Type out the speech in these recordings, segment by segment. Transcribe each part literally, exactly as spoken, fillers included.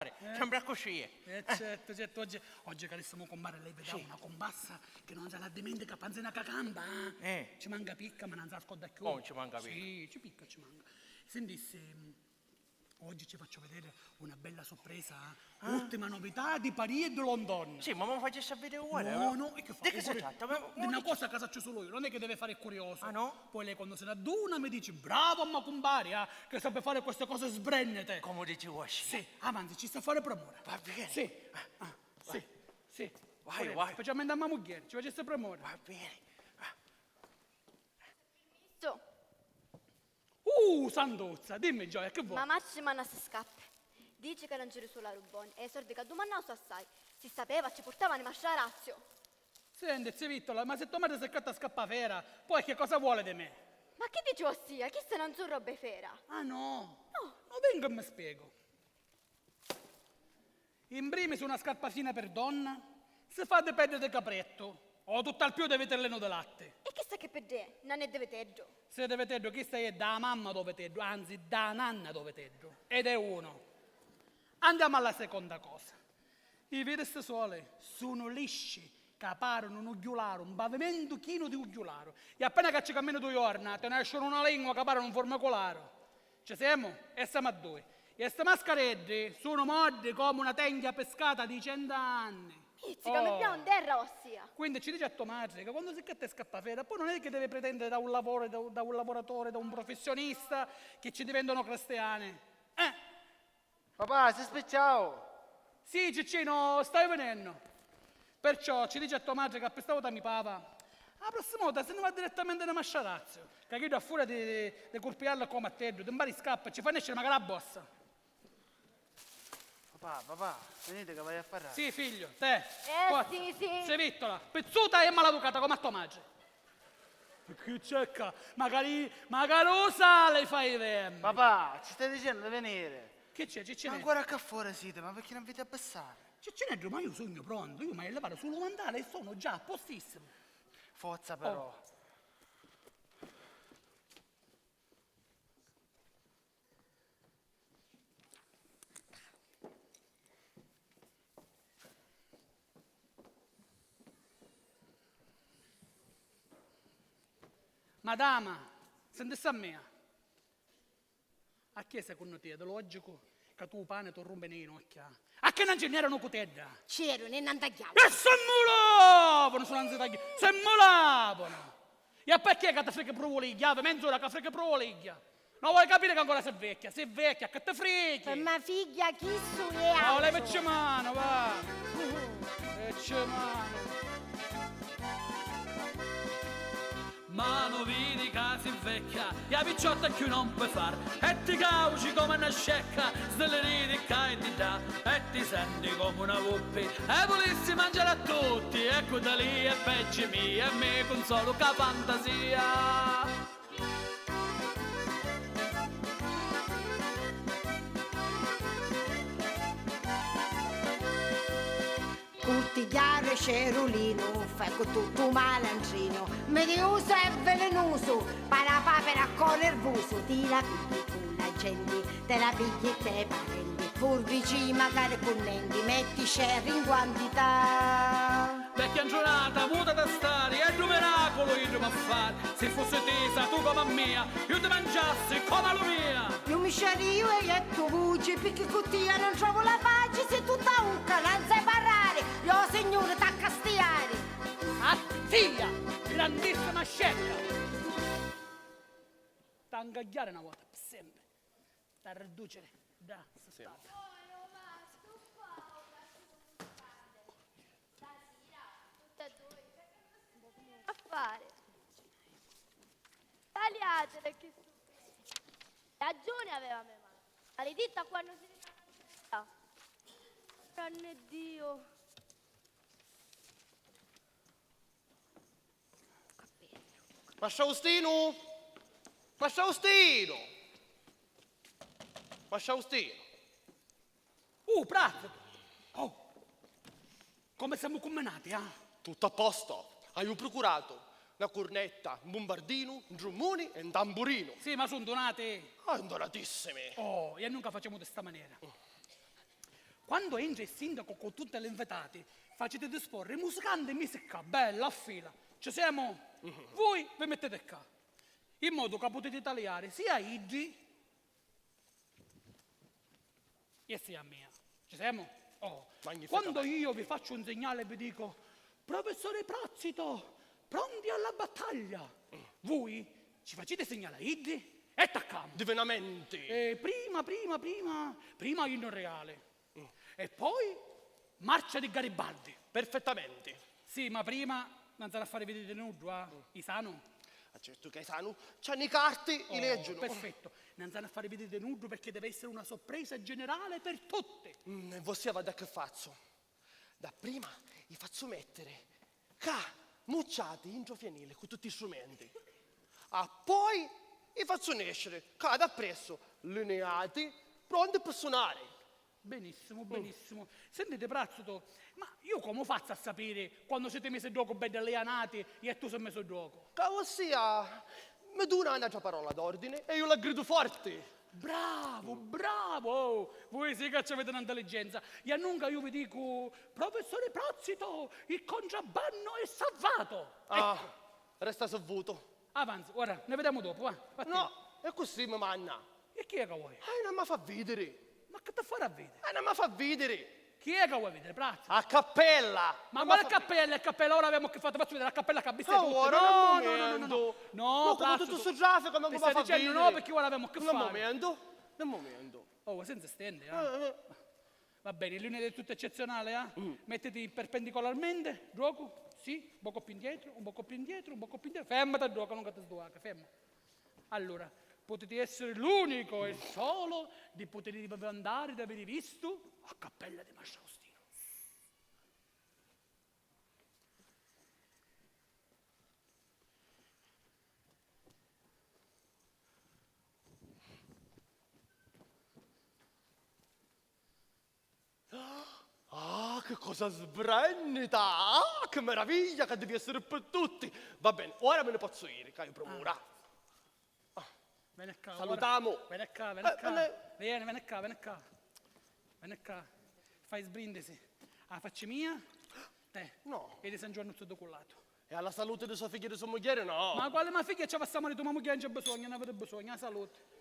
Eh. Sempri accussì è. Eh, certu, certu, oggi, oggi ca arristamu, cumpari, lei vi dà una cumpassa chi non si la dimentica, panzina ca campa, eh. Eh. Ci manca picca, ma non si la scorda cchiù. Oh, ci manca picca. Sì, ci picca, ci manca. Sentissi, oggi ci faccio vedere una bella sorpresa, eh? Ah. Ultima novità di Parì e di London. Sì, ma mi facessi a vedere uguale, no? No, no, e che fa? Di che si tratta? No, di una cosa ca sacciu sulu io, non è che deve fare il curioso. Ah, no? Poi lei quando se ne adduna mi dice: "Bravo a me cumpari, eh, che sape fare queste cose sbrennete." Come dici voi? Sì, avanti, ci sta a fare premura. Va bene. Sì. Ah, sì, sì. Vai, vai. Specialmente a mia moglie, ci facesse premura. Va bene. Ah. Permesso? Uh, Santuzza, dimmi, gioia, che vuoi? Ma Marci manna si scappa. Dici ca non ci risultaru boni e i sordi ca dumannau su assai. Si sapeva, ci purtavanu i masciarazzi. Senti, zitittola, ma se tua madre si accatta a scappà fera, poi che cosa vuole di me? Ma chi dici ossia? Chista non su robe fera. Ah, no? No. No, vengo e mi spiego. In primis una scarpa fina per donna si fa di peddi di caprettu, o tutt'al più di vitellinu di latti. E chista che peddi è? Non è di viteddu? Sì, di viteddu, chista è da mamma do viteddu, anzi, da nanna do viteddu, ed è uno. Andiamo alla seconda cosa. I vidi sti soli? Sunu lisci, ca parunu un ugghiularu, un pavimentu chinu di ugghiularu. E appena ca ci cammini dui jorna, ti nescinu una lingua ca parunu un furmicularu. Ci semu? E semu a dui. E sti mascareddi sunu moddi comu una tenghia piscata di cent'anni. Pizzica, mi piau in terra, ossia. Quindi ci dici a to matri ca quannu si ccatta e scappa fera, poi non è che devi pretendere da un lavoro, da, da un lavoratore, da un professionista che ci diventano cristiani. Eh! Papà, si spicciau! Sì, Ciccino, staiu vinennu. Perciò ci dici a to matri ca pi sta vota mi pava. A prossima vota si nni va direttamente nni masciarazzu, ca chiddu a furia di, di, di curpiallu comu a teddu, di mbari scappa e ci fa nesciri macari a bossa. Papà, papà, venite ca vaiu a parrari. Sì, figliu, te. Eh, sì, sì. Zitittola, pizzuta e maladucata comu a to matri. Chi c'è ccà? Macari, macari u sali fai vemmi. Papà, ci stai dicennu di veniri? Chi c'è, Ciccineddu? Ma ancora ccà fora siti, ma perché non vi abbassate? Ciccineddu, ma io sugnu prontu, io m'haiu a livare sulu u mantali e sono già a postissimo. Forza però. Oh. Madama, sentissi a mia. A chi è secunnu tia di logicu ca tu u pani tu rumpi nni ginocchia? A chi non ci n'eranu cutedda? C'eranu e non tagghiavanu. E si mulavanu, si non si tagghiavanu, si mulavanu! E a perché ca ti frichi puru u ligghia? Avi menz'ura ca frichi puru u ligghia. Non vuoi capire che ancora sei vecchia? Sei vecchia, che ti frichi? Ma figghia, chissu è altru. Oh, levici manu, va. Levici manu. Ma non vidi ca si vecchia, e a picciotta cchiù non puoi far, e ti cauci come una scecca, sdillirì di ccà e di ddà, e ti senti come una vulpi, e vulissi mangiare a tutti, e cu talì e peggi mia, e mi cunsolu ca fantasia. Curtigghiaru e cerulinu, fai cu tuttu u malandrinu, midiusu e vilinusu, pari a papira cu nirvusu, ti la pigghi cu la genti, ti la pigghi te parenti, furbici macari cu nenti, metti scerri in quantità. Vecchia ngiunata, mutati a stari, è ddu miraculu iddu m'ha fari. Si fussi tisa tu comu a mia, iu ti mangiassi comu a lumia. Iu mi sciarriu e jettu vuci, picchì cu tia non trovu la paci, si tu ta ucca non sai parrari, iu o Signuri t'ha castiari. A tia, grandissima scecca! T'ha ncagghiari na vota, pi sempri. T'ha riduciri dda sta stata. Povero Vasco, qua ho lasciato un grande. Stasera, tutte e due, a fare. Tagliatele che su. Ragione aveva me madre. Maleditta quando si rimane a casa. Grande Dio. Mastru Austinu! Mastru Austinu! Mastru Austinu! Uh, praticu! Oh! Come semu cumminati, ah? Tuttu a posto! Haiu prucuratu na curnetta, un bumbardinu, un drummuni e un tamburinu! Sì, ma su' ndunati! Ah, ndunatissimi! Oh, e nunca facemu di sta manera. Quannu entra il sindaco con tutti gli invitati, faciti disporre i musicanti misi ccà, belli, a fila. Ci siamo? Voi vi mettete ccà, in modo che potete taliare sia a iddi e sia a mia. Ci siamo? Oh. Magnifico. Quando io vi faccio un segnale e vi dico: "Professore Prazzito, pronti alla battaglia!", voi ci facete segnale a iddi e attaccamo. Divinamente. Eh, prima, prima, prima, prima inno reale. E poi marcia di Garibaldi. Perfettamente. Sì, ma prima non sarà a fare vedere nuddu, ah? I sanu? Ah, certo che i sanu. C'hanno i carti, i Oh, leggiano. Perfetto. Non sarà a fare vedere nuddu perché deve essere una sorpresa generale per tutti. Mm, e vossia vada che faccio? Dapprima i fazzu mettere ccà, mucciati, intro fienile, cu tutti i strumenti. Appoi i fazzu nescere ccà d'appressu, lineati, pronti per sunare. Benissimo, benissimo. Sentite, Prazzuto, ma io come faccio a sapere quando siete messi ddocu belli allianati e tu sei messo ddocu? Ca vossia mi duna n'altra parola d'ordine e io la gridu forti. Bravo, bravo! Oh, voi sì che ci avete un'intelligenza. E annunca io vi dico: "Professore Prazzuto, il contrabbanno è salvato!" Ah, ecco. Resta savuto. Avanza, ora, ne vediamo dopo, va. Vattene. No, e così mi manna. E chi è che vuoi? Eh, non mi fa vedere. Ma che ti farà vedere? Eh, non mi fa vedere. Chi è che vuoi vedere, Prazzo? A cappella! Ma quale cappella? A cappella, ora abbiamo che fatto? Faccio vedere la cappella che ha visto tutti. Ora, no, no, no, no, no, no. No, Prazzo, tutto sto traffico, ma come fa a vedere? No, perché ora abbiamo che fare. Un momento, un momento. Oh, senza stende, eh. Eh, eh. Va bene, linea del tutto eccezionale, eh? Mettiti perpendicolarmente, gioco, sì, un poco più indietro, un poco più indietro, un poco più indietro. Fermati, gioco, non che ti sduaca, fermo. Allora, potete essere l'unico e solo di potervi vantare di aver visto a cappella di Mastro Agostino. Ah, che cosa sbrennita! Ah, che meraviglia che devi essere per tutti! Va bene, ora me ne posso ire, che ho premura. Ah. Ah. Veni ccà, salutamu. Veni ccà, veni ccà. Eh, veni. Vieni, veni ccà, veni ccà. Veni ccà. Fai sbrindisi. A facci mia? Te. No. E di San Giovanni tutto cullato. E alla salute di sua figlia e di sua mugliera, no. Ma quale ma figlia ci passa maritu, ma mugliera non c'è bisogno, non avete bisogno, la salute.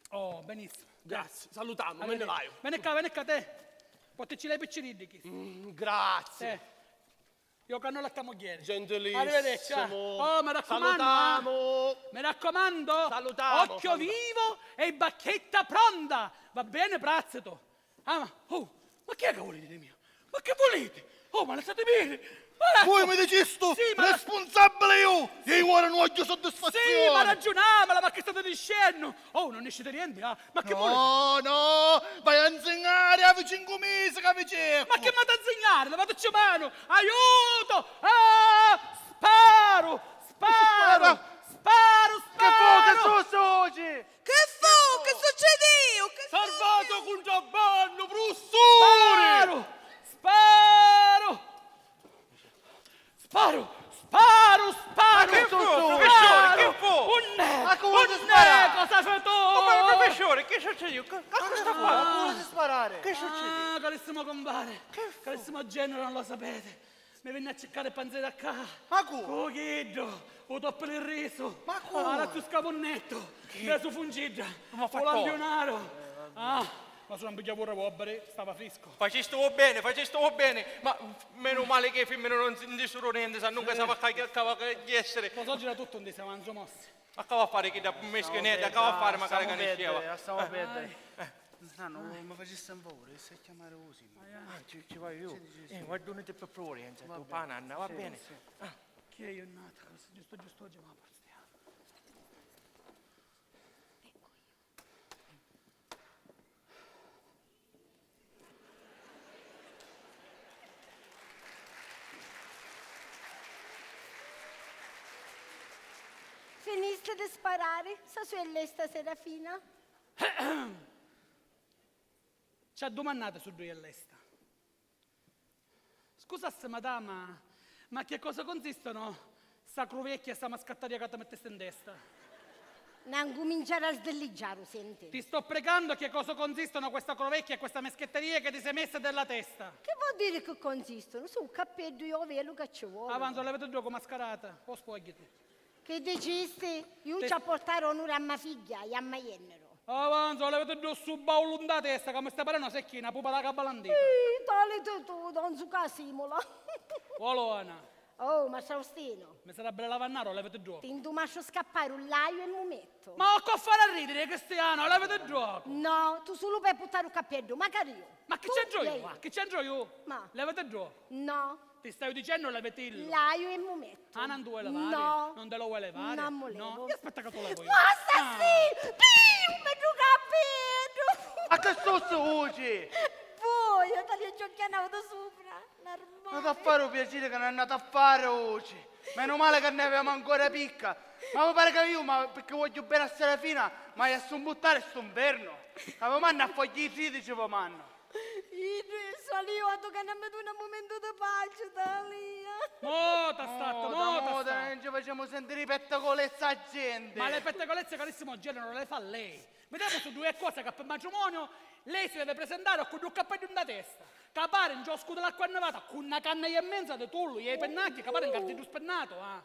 Oh, benissimo. Grazie, salutamu, me ne vaiu. Veni ccà, veni ccà te. Portici lei picciriddi chi. Mm, grazie. Te. Io canno la tua mugliera. Gentilissimo. Arrivederci, eh. Oh, mi raccomando, eh. Salutamu. Mi raccomando. Salutamu, occhio vivo e bacchetta pronta. Va bene, Prazzeto? Ah, ma, oh, ma chi è che volete di mio? Ma che volete? Oh, ma lasciatemi dire! Ma lascia- Voi mi dicistu? Sì, ma la- Responsabile io! Io ora non voglio soddisfazione! Sì, ma ragionamela, ma che state dicendo? Oh, non ne scite niente, ah? Ma che volete? No, no, vai a insegnare a vi cincu mesi che vi cerco! Ma che m'ha da insegnare? Levateci mano! Aiuto! Ah! Sparo! Sparo! Sparo! Sparo! Che fu? Che succede? Che fu? Che succedìu? Che succedìu? Salvato contrabbanno, pruffissuri! Sparo! Sparo! Sparo! Sparo! Sparo! Ma che fu, pruffissuri? Che fu? Unnè! Ma come ti spara? Unnè, cosa fai tu? Ma pruffissuri, che succedìu? Che, che sta fare? Ma come ti sparare? Che succede? Ah, carissimo compare, che fu? Carissimo genero, non lo sapete. Mi vinni a circari panzeri a ccà. Ma cu? Cu chiddu, u toppu di risu. Ma cu? Ah, la zu scavunnettu. Chi? La zu funcidda. Ma fa u lampionaro. Eh, vabbè. Ah, ma su un pigghiavura vobari, stava frisco. Facistu u beni, facistu u beni. Ma menu mali che i fimmini non si, non dissuru nenti, sa nunca sava ccà chi accava di essere. Lo so, gira tutto un diseo, non so mossi. Accava a fari chidda mischinedda, accava a fari macari ca nisceva. Lassamu perdere, lassamu perdere. Eh. Nonnu, mi facissi un favore, si a chiamari u sindacu. Ah, ci, ci vaiu io. Sì, sì, sì. Eh, guarda, uniti per favore, eh, tu pa nanna, va bene? Sì, sì. Ah. Chi è io nata così? Giusto, giusto oggi mi la porti. Finisti di sparari? Sta su è lesta, Serafina? Ci ha dumannatu su dui è lesta. Scusassi, madama, ma a che cosa consistono sta cruvecchia e sta mascattaria ca ti mettisti in testa? N'ha 'ncuminciari a sdilliggiari, u senti? Ti sto pregando che cosa consistono questa crovecchia e questa meschetteria che ti sei messa della testa? Chi vo' diri chi consistono? Su cappeddu e ovelu ca ci voli. Avanza, levati ddu cu mascarata, o sfogghiati. Chi dicisti? Iu ci a portari onuri a ma figghia e a ma jenniru. Avanza, levati ddu stu baulu nta testa ca mi sta parennu a secchina, pupa da cabba landita. Ih, tali ti tu, donzu ca simula. Olona. Oh, mastra Austinu. Mi sarà bella lavannaro, levati ddu. Ti ndu masciu scappari un laiu e mumettu. Ma cu a fari a ridiri, Cristiano, levati ddu. No, tu sulu pi puttari u cappeddu, macari iu. Ma chi c'entru iu? Ma chi c'entru iu? Ma. Levati ddu. No. Ti staiu dicennu levatillu. Laiu e mumettu. Ah, non tu vuoi levare? No. Non te lo vuoi levare? Non mu levu. No? Io aspetta che tu levo io. Massa sì! Piu! Pi ddu cappeddu! A che stu vuci? Voi, io talia ciocchianauta supra, normale. Andate a fare un piacere che non andate a fare vuci. Meno male che ne avevamo ancora picca. Ma mi pare che io, ma perché voglio bene a Serafina, ma io a sto buttare sto inferno. Ma vi mando a fogli tredici, vi mando. Iddu, saliu, a tu ca non mi duna un mumentu di pace, Talia. Mota statta, mota, mota, non ci facciamo sentire i pettegolezzi a gente. Ma le pettegolezze, carissimo Genero, le fa lei. Vediamo su due cose che per matrimonio lei si deve presentare con due cappelli in testa. Capare in gioscu dell'acqua annevata con una canna e mezza di tullu e i pennacchi, capare in cardiddu spennato, ah.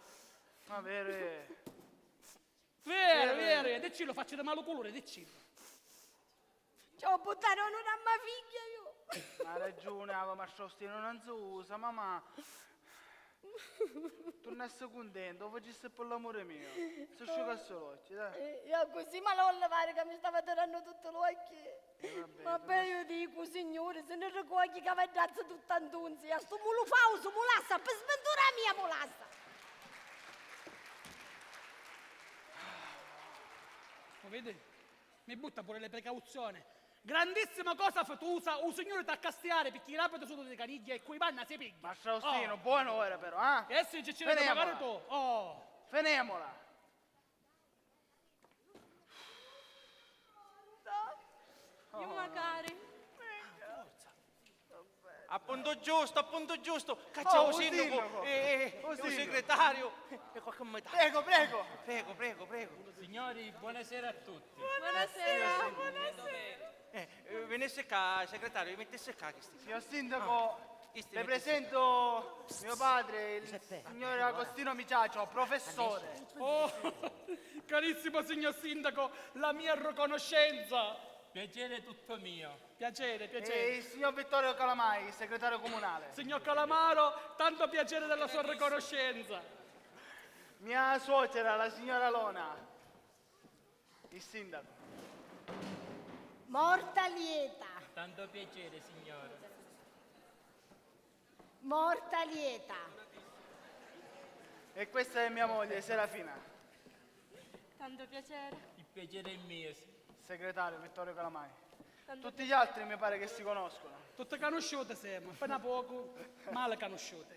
Ma vero è. Vero, vero, e diccillu, facci di malu culuri, diccillu. Ci ho buttare onuri a ma figghia io. Ha ragione, Ava, ma sto stino non si usa, mamma. Tu non sei contento, lo facessi per l'amore mio. Si asciugassi l'occhio, dai. Eh, io così, ma non levare che mi stava tirando tutto l'occhio. Eh, vabbè, ma poi io dico, signore, se ne ricoglie che va dazza tutta antunzia. Sto mulu fausu, mulassa, per sventura mia, mulassa. Lo vedi? Mi butta pure le precauzioni. Grandissima cosa fatusa, u Signore t'ha castiare picchì rapiti sulu di canigghia e cui panna si pigghia. Mastra Austino, oh, buon'ora però, eh? Eh sì, ci ci vede magari tu. Oh. Fenemola. Io macari. Forza. A puntu giustu, a puntu giustu, ca c'è u sindacu e u segretariu e qualche metà. Prego, prego. Prego, prego, prego. Signori, buonasera a tutti. Buonasera, buonasera. Eh, eh, venisse qua, segretariu, mettesse qua questi. Signor sindaco, le presento mio padre, il signor Agostino Miciaccio, professore. Oh, carissimo signor sindaco, la mia riconoscenza. Piacere tutto mio. Piacere, piacere. E il signor Vittorio Calamai, segretario comunale. Signor Calamaro, tanto piacere della sua riconoscenza. Mia suocera, la signora Lona. Il sindaco. Morta lieta. Tanto piacere, signora. Morta lieta. E questa è mia moglie, Serafina. Tanto piacere. Il piacere è mio, sì. Segretario Vittorio Calamai. Tanto piacere. Tutti gli altri mi pare che si conoscono. Tutti canusciuti siamo, appena poco, male canusciuti.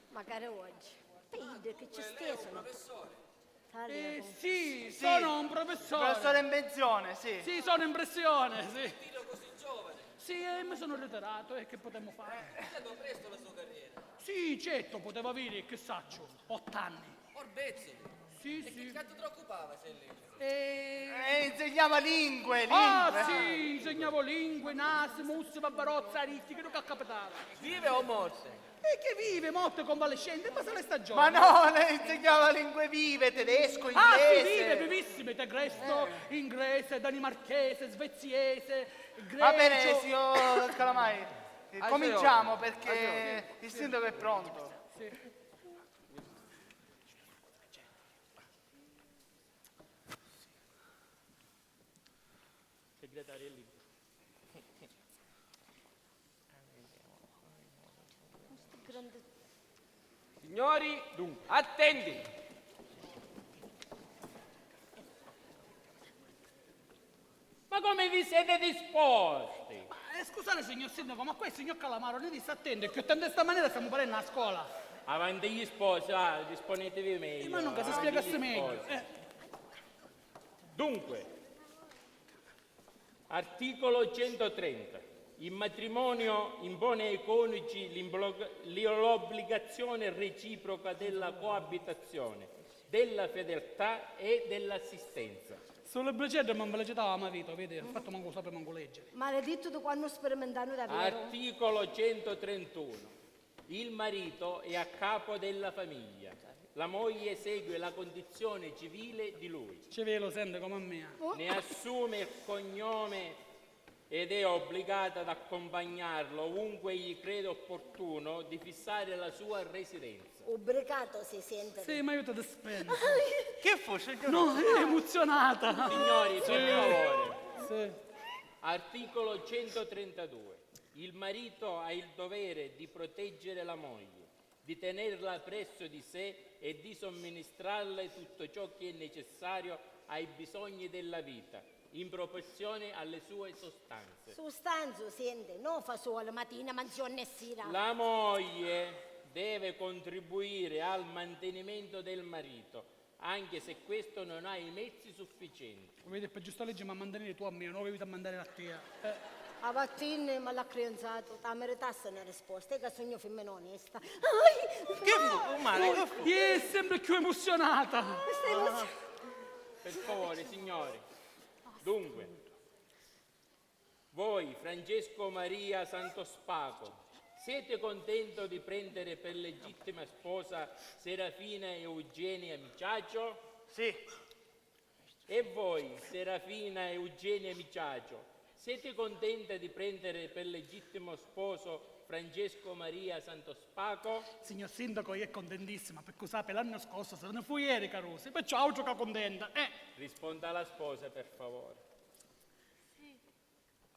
Magari oggi. Pidde che ci stesano. Eh, sì, sono un professore. Professore in pensione, sì. Sì, sono in pensione, sì. Sì, eh, mi sono ritirato, e che potremmo fare? È cambiato presto la sua carriera. Sì, certo, poteva avere, che saccio, otto anni. Orbezzo. Sì, sì. E che cazzo ti occupava se lei? Eh, insegnava lingue, lingue. Ah, sì, insegnavo lingue, nasi, mussi, barbarozza, ricchi, che non capitava. Vive o morte? E che vive, morte, convalescente, passa le stagioni. Ma no, lei insegnava lingue vive, tedesco, inglese. Ah, sì, vive, vivissime, tedesco, inglese, danimarchese, svezziese, grecio. Va bene, signor Calamai, cominciamo perché il sindaco è pronto. Sì. Segretario è libero. Signori, dunque, attenti! Ma come vi siete disposti? Ma, eh, scusate, signor sindaco, ma qua il signor Calamaro ne disse attenti, che attenti in sta maniera stiamo parendo a scuola. Avanti gli sposi, ah, disponetevi meglio. Eh, ma non che si spiegasse meglio. Eh. Dunque, articolo centotrenta. Il matrimonio impone ai coniugi l'imblo-, l'obbligazione reciproca della coabitazione. della fedeltà e dell'assistenza. Stu libriceddu mi nfilicitava a me vita, vidi, infatti mancu sapia mancu leggere. Maledittu di quannu sperimentanu davveru. Articolo centotrentuno. Il marito è a capo della famiglia. La moglie segue la condizione civile di lui. Civile, senti, come a mia. Ne assume il cognome ed è obbligata ad accompagnarlo ovunque egli crede opportuno di fissare la sua residenza. Ubbricato si sente. Sì, ma io ti dispenso. Che fu, signor? No, è emozionata. Signori, per favore. Sì. Articolo centotrentadue. Il marito ha il dovere di proteggere la moglie, di tenerla presso di sé e di somministrarle tutto ciò che è necessario ai bisogni della vita, in proporzione alle sue sostanze. Sustanzu, senti, no fa solo matina, mansione e sira. La moglie deve contribuire al mantenimento del marito, anche se questo non ha i mezzi sufficienti. Vedi, per giusta legge mi ha mantenere tu a me, non avevi da mandare a te. Eh. A vattinni, ma l'ha crianzatu, ta meritassa na risposta, e ca sugnu fimmina onesta. Ai! Che fu? Male, che fu? È sempre più emozionata. Stai emozionata. Per favore, signori. Dunque, voi, Francesco Maria Santo Spaco, siete contento di prendere per legittima sposa Serafina Eugenia Miciaccio? Sì. E voi, Serafina Eugenia Miciaccio, siete contenta di prendere per legittimo sposo Francesco Maria Santo Spaco? Signor Sindaco, io è contentissima, perché sape, l'anno scorso se ne fu ieri, carusi, perciò altro che contenta, eh! Risponda la sposa, per favore. Sì.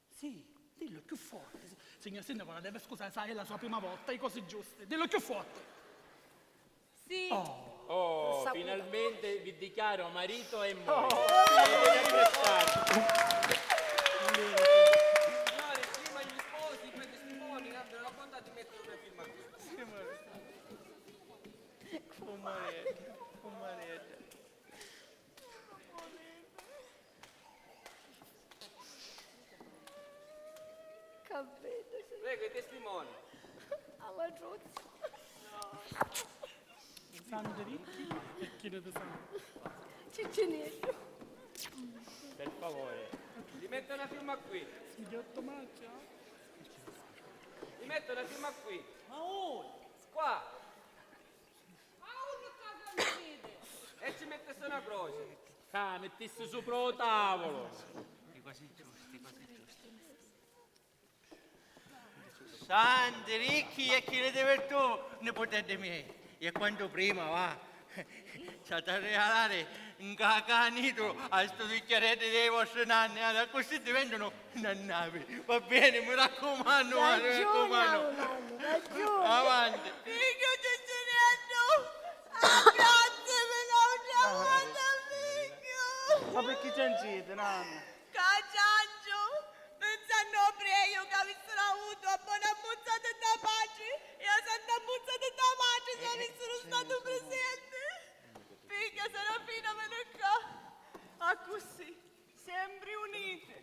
Sì, dillo più forte. Signor Sindaco, la deve scusare, sa, è la sua prima volta, i cosi giusti. Dillo più forte. Sì. Oh. Oh, finalmente vi dichiaro marito e moglie. Oh. Signori, prima gli sposi, poi i testimoni, abbiano la bontà di mettere una firma qui. Sì, ma... Pomaredda, pomaredda. Ca bedda sei. Prego, i testimoni. A matruzza. Santi ricchi e chini di sangu. Ciccineddu. Per favore. Li metto una firma qui. Signor Tomaccia. Li metto una firma qui. Ma oi? Qua. E ci mettesse una croce. Ca mittissi supra o tavolo. Santi ricchi e chini di virtù, niputeddi miei, e quantu prima, va. Ci ati a rialari un cacanitu a stu vicchiareddu dei vostri nanni, accussì diventanu nannavi. Va bene, mi raccumannu, va, mi raccumannu. Avanti. Figghiu Ciccineddu, abbracciami n'autra vota, figghiu. Ma perché c'è un zitto, nanna? Ca cianciu, pensannu ô prieju ca avissinu avutu a bona mmuzzata dâ patri e a santa mmuzzata dâ matri si avissinu statu prisenti. Figghia Serafina, veni ccà. Accussì, sempri uniti,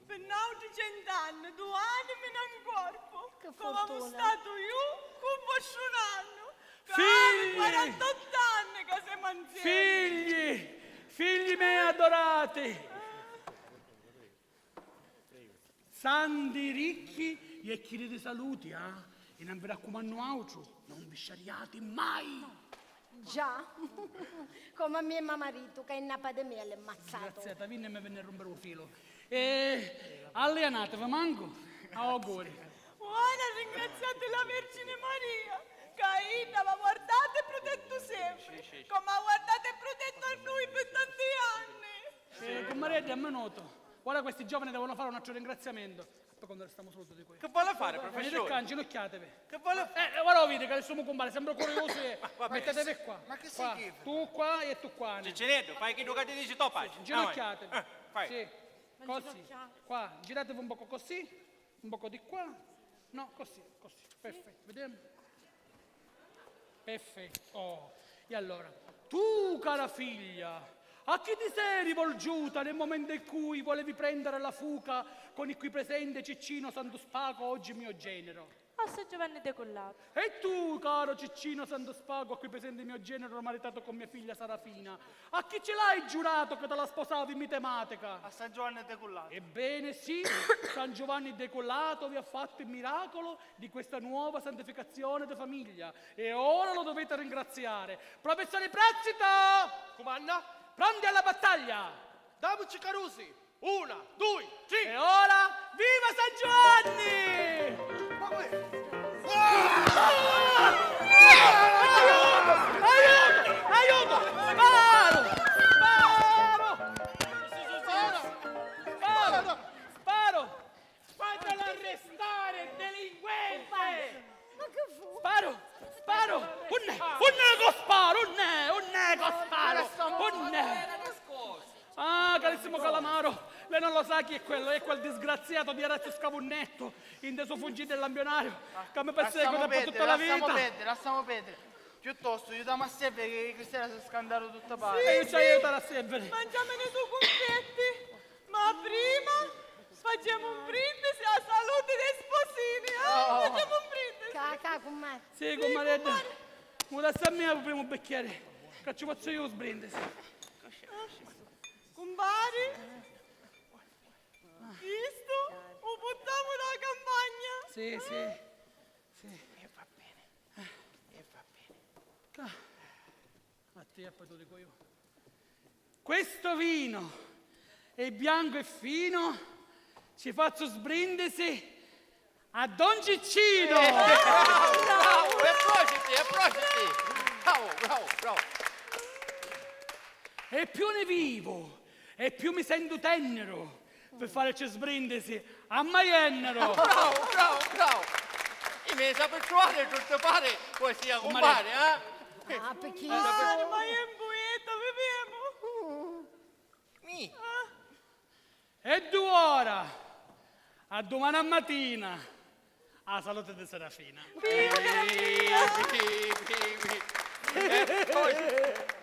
pi n'àutri cent'anni, du animi na un corpu, comu amu statu iu cu vostru nannu, ca havi quarantott'anni ca semu anziemi. Figli! Figli mei adorati! Santi, ricchi e chini di saluti, ah? E non vi raccumannu autru, non vi sciariati mai! Già, comu a mia e ma maritu, ca è na pademia l'è mazzatu. Disgraziata, vinni e mi vinni a rumpiri u filu. E allianativi mancu, auguri. Ora ringraziate la Vergine Maria, ca idda v'ha guardatu e prutettu sempri, comu ha guardatu e prutettu a nui pi tanti anni. Eh, cummaredda, un minuto. Ora questi giovani devono fare un altro ringraziamento. Poi quando restiamo soli tutti qui. Che vuole fare, professore? Venite qua, inginocchiatevi. Che vuole fare? Eh, ora lo vedi che nessuno compare, sembra curioso e... Ma, va bene. Mettetevi qua. Ma che significa? Tu qua e tu qua. Ciccineddu, fai chiddu ca ti dici to patri. Inginocchiatevi. Eh, fai. Sì. Così. Qua, giratevi un poco così, un poco di qua. No, così, così. Perfetto, vediamo. Perfetto. Oh. E allora, tu, cara figlia, a chi ti sei rivolgiuta nel momento in cui volevi prendere la fuga con il qui presente Ciccino Santu Spaco, oggi mio genero? a San Giovanni Decullato. E tu, caro Ciccino Santo Spago, a cui presenti mio genero maritato con mia figlia Sarafina, a chi ci l'hai giurato che te la sposavi in mitematica? A San Giovanni Decullato. Ebbene sì, San Giovanni Decullato vi ha fatto il miracolo di questa nuova santificazione di famiglia e ora lo dovete ringraziare. Professore Prazzito! Cumanna? Pronti alla battaglia! Damuci carusi! Una, dui, tri! E ora, viva San Giovanni! Ma que- Aiuto! Aiuto! Aiuto! Sparo! Sparo! Sparo! Sparo! Fatelo arrestare, delinquente! Ma che fu? Sparo! Sparo! Unn'è? Unn'è che sparo? Unn'è? Unn'è che sparo? Unn'è? Ah, carissimo Calamaro, lei non lo sa chi è quello, è quel disgraziato di Orazio Scavunnetto, inteso fungì dell'ambionario, che mi perseguita per tutta la vita. Lassamu perdere, lassamu perdere. Piuttosto, aiutamu a servere che stasera si scandaru tutta pari. E io ci aiuterò a servere. Mangiamene due cunfetti, ma prima facemu un brindisi a salute dei sposini, eh? Oh. Facemu un brindisi. Ca, ca, cummari. Sì, cummari. Mu dai a mia il primo bicchiere, che ci faccio io il brindisi. Cumpari, chistu u puttamu nâ campagna. Sì, sì, sì. E va bene. E va bene. Ca-, a te e poi tu dico io. Questo vino è bianco e fino, ci faccio sbrindisi a Don Ciccino! Eh, bravo, bravo, e prociti, e prociti! Bravo, bravo, bravo! E più ne vivo, e più mi sento tenero per fare ce sbrindisi a Maiennero! Bravo, bravo, bravo! Io mi sape trovare tutte pare, così a compare, eh? Ah, perché? Compare, ma io in bueta, vediamo! Mi! E due ora! A dumani a matina! A salute di Serafina! Viva Serafina! Vivi, vivi. E poi...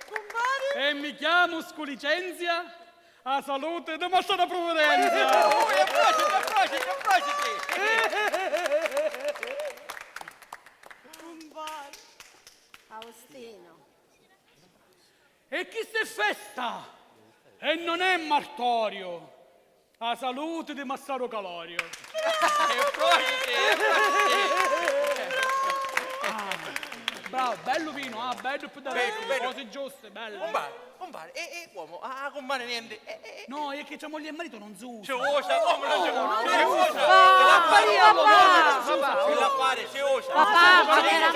Cumpari! E mi chiamo Sculicenzia, a salute di Mastro Pruvidenzia! Ui, a proposito, a proposito, a proposito! Cumpari! Faustino! E chista è festa e non è martorio. A salute di Massaro Calorio. E propositi, e propositi. Ah, bravo, bellu vino, ah, bellu più da... Bellu, bellu. Cose giuste, bellu. Cumpari, cumpari, e, e uomo, ah, cumpari niente. E, e, e. No, è che c'è moglie e marito non si usa. Ci usa, come non ci usa? Ci usa. Ah, papà, papà. Ci la fare, ci usa. Papà, ma c'è la...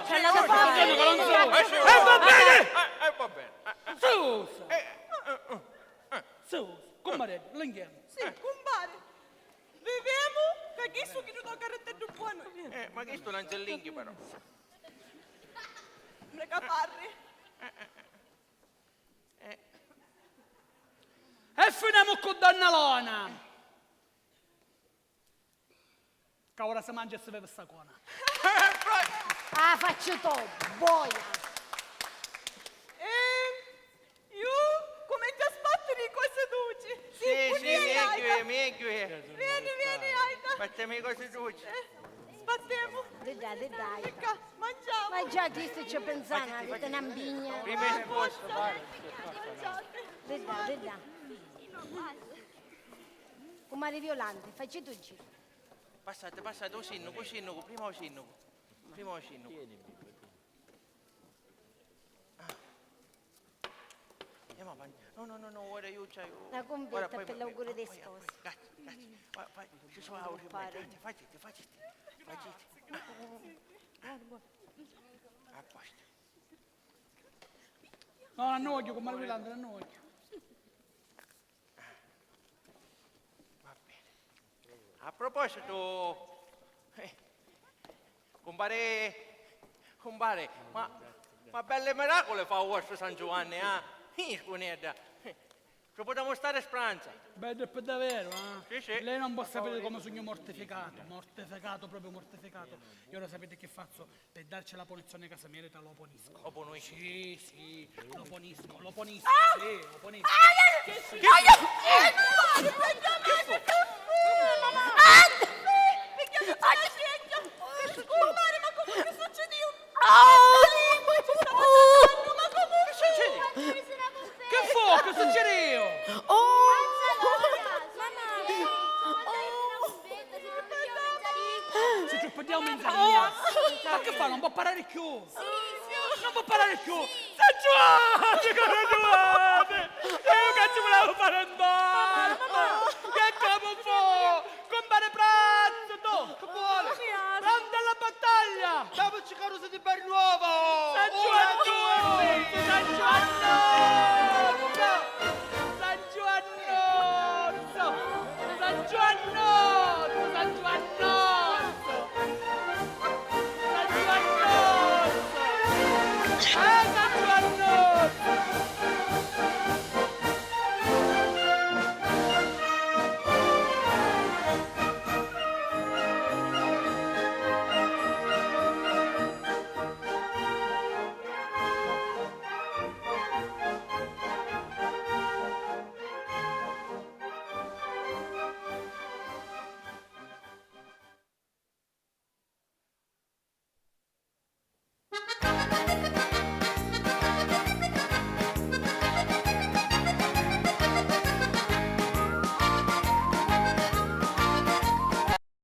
C'è la... E va bene. Eh, eh, va bene. Susa! Eh, eh, eh, eh. Susa! Cumpari, linghemu. Sì, cumpari. Vivemu ca chistu chi nu tocca reteddu buonu. Eh, ma chistu non c'è linghia, però. Preca parri. Eh, eh, eh. Eh. E finemu cu Donna Lona. Ca ora si mangia e si veve sta cona. Ah, facci tu, boia! E iu cuminciu a spàttiri i cosi duci. Sì, sì, megghiu è, megghiu è. Vieni, vieni, Aida. Spàttimi i cosi duci. Eh, spàttemu. Di ddà, di ddà. Ecco, mangiamu. Ma già chisti ci pensanu, aviti na mbigna. Prima risposta, vai. Mangiate. Di ddà, di ddà. Cummari Violante, faciti un giru. Passati, passati, u sinnucu, u sinnucu, prima u sinnucu. Prima u sinnucu. Ah. Andiamo avanti. No, no, no, no, ora io c'hai... La convetta per l'auguri dei sposi. Grazie, grazie. Vai, vai, ci sono auguri, faciti, faciti, faciti. Faciti. A posto. No, non voglio, cummari Violante, non voglio. Va bene. A proposito, eh, cumpari, cumpari, ma, ma belli miraculi fa u vostru San Giuvanni, ah? Ih, scunedda. Eh, ci putemu stari spranza. Bellu pi daveru, ah? Sì, sì. Lei non può sapere come sugnu mortificato, mortificato, proprio mortificato. Io lo sapete che faccio? Pi darci la punizioni ca si merita, lo punisco. Lo punisci? Sì, sì, lo punisco, lo punisco, sì, lo punisco. Chi fu? Chi fu? Chi fu? Chi fu? Chi fu? Vediamo in mia. Ma che fa? Non può parlare più. Non può parlare più. Sta giuati, cara giuati. E io che ci volevo fare andare?